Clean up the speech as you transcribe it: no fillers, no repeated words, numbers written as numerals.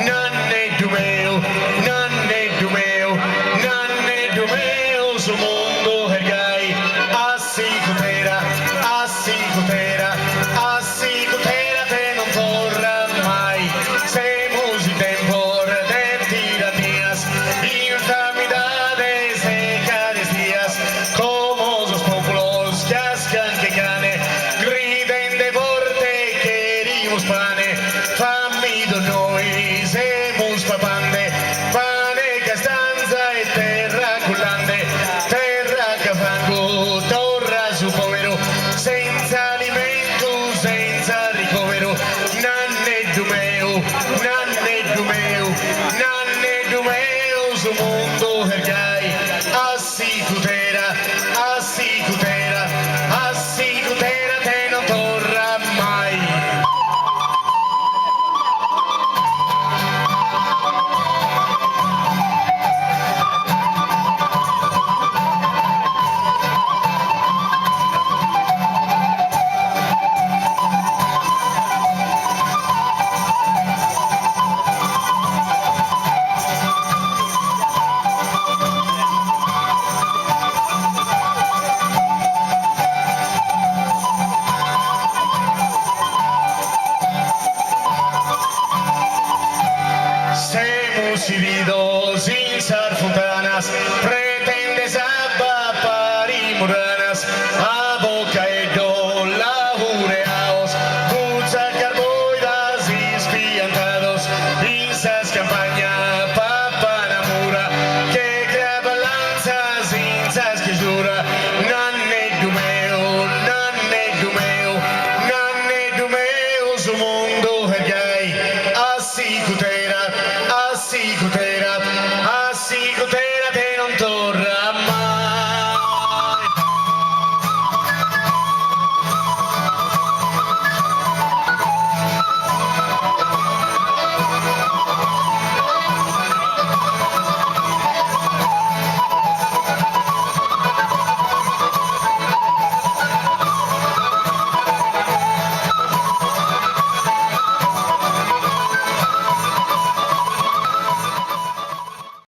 Nanneddu meu, nanneddu meu, nanneddu meu, su mundu est gai, a sicutera, a sicutera, a sicutera te non torrat mai. Semus in tempos de tirannias, infamidades e carestias, como sos populos cascan che cane, gridende forte cherimus pane, famidos nois semus papande, pane 'e castanza e terra cun lande, terra ca fangu torra su poveru, senza alimentu, senza ricoveru, nanneddu meu, nanneddu meu, nanneddu meu, su mundu est gai, a sicutera, a sicutera, a sicutera te non torrat mai. Semus bidos in sas funtanas.